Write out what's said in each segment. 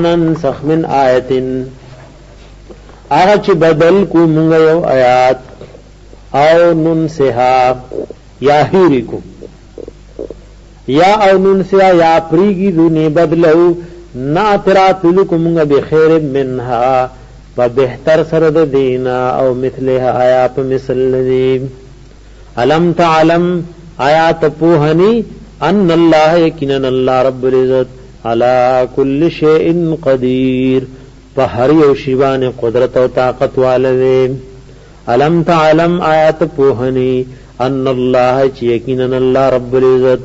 ما ننسخ من آیت، هغه چې بدل کو مونږ یو آیات، او ننسها یا هیری کو یا او ننسها یا پریږي دونی بدلو، نأت راتلو کو مونږ بخیر منها په بهتر سره د دینا، او مثلها یا په مثل دی. الم تعلم، آیا ته پوه نی، ان الله یقینا الله رب العزت علی کل شیء قدیر په هر یو شی باندې قدرت او طاقت واله دی. الم تعلم، آیا ته پوه نی، ان الله چې یقینا الله رب العزت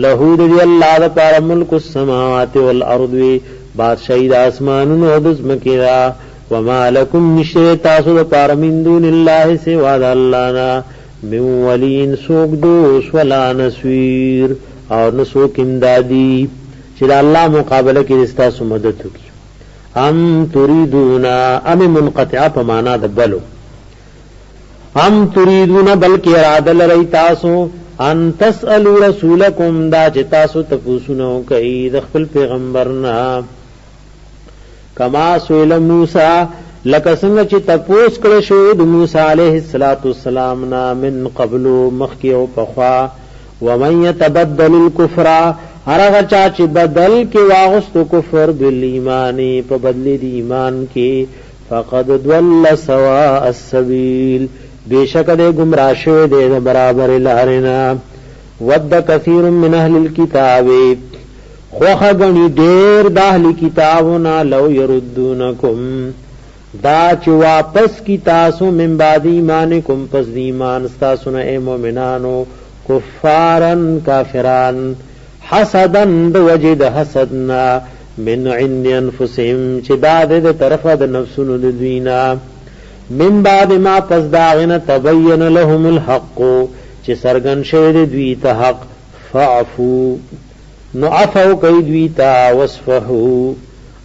له د دی الله د پاره ملک السماوات والارض وی بادشاہي د اسمانونو او د ځمکې ده، وما لکم نشته تاسو د پاره من دون الله سوا د الله نه من ولین سوک دوست ولا نصير او نه سوک امدادي چې د الله مقابله کې تاسو مدد وکړي. ام تريدون، ام منقطعه په معنا د بلو، ام تريدون بلکې اراده لرئ تاسو، ان تسالو رسولکم دا چې تاسو تپوسونه کوي د خپل پیغمبر نه، کما سئل موسی لکه څنګه چې تپوس کړی شو د موسی علیه الصلاۃ والسلام نه، من قبل مخکې او پخوا. ومن يتبدل الكفر هر هغه چا چې بدل کې واغستو کفر بالایمان په بدل دی ایمان کې، فقد ضل سواء السبیل بیشک دې گمراه شوی دی د برابر لارې نه. ود کثیر من اهل الكتاب خوښه ګڼي ډېر د اهل کتابو نه، لو يردونکم دا چې واپس کی تاسو، من بعد ایمانکم پس د ایمان ستاسو نه، ای مؤمنانو، کفارا کافران، حسدا د وجې د حسد نه، من عند انفسهم چې دا د طرفه د نفسونو د دوی نه، من بعد ما پس د هغې نه، تبین لهم الحق چې څرګند شوی دی دوی ته حق، فاعفو نو عفو وکړئ دوی ته، واصفحو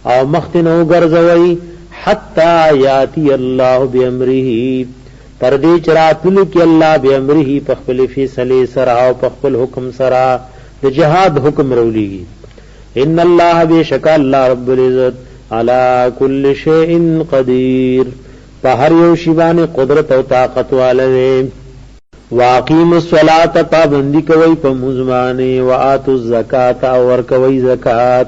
او مخ ترې نه وګرځوئ، حتی یاتی الله بامره تر دې چې راتللو کې الله بامره په خپلې فیصلې سره او په خپل حکم سره د جهاد حکم راولېږي. ان الله بېشکه الله رب العزت علی کل شیء قدیر په هر یو شي باندې قدرت او طاقت واله دی. واقیموا الصلاة پابندی کوئ په لمونځ باندې، وآتوا الزکاة او ورکوئ زکات،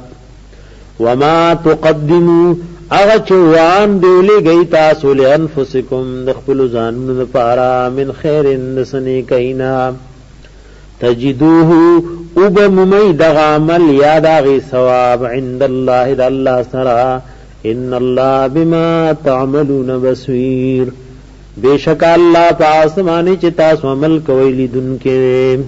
وما تقدموا هغه چې وړاندې ولېږئ تاسو، لانفسکم د خپلو ځانونو لپاره، من خیر د څه نېکۍ نه، تجدوه وبه مومئ دغه عمل یا د هغې ثواب، عند الله د الله سره، ان الله بما تعملون بصیر بېشکه الله په هغه څه باندې چې تاسو عمل کوئ لیدونکی دی.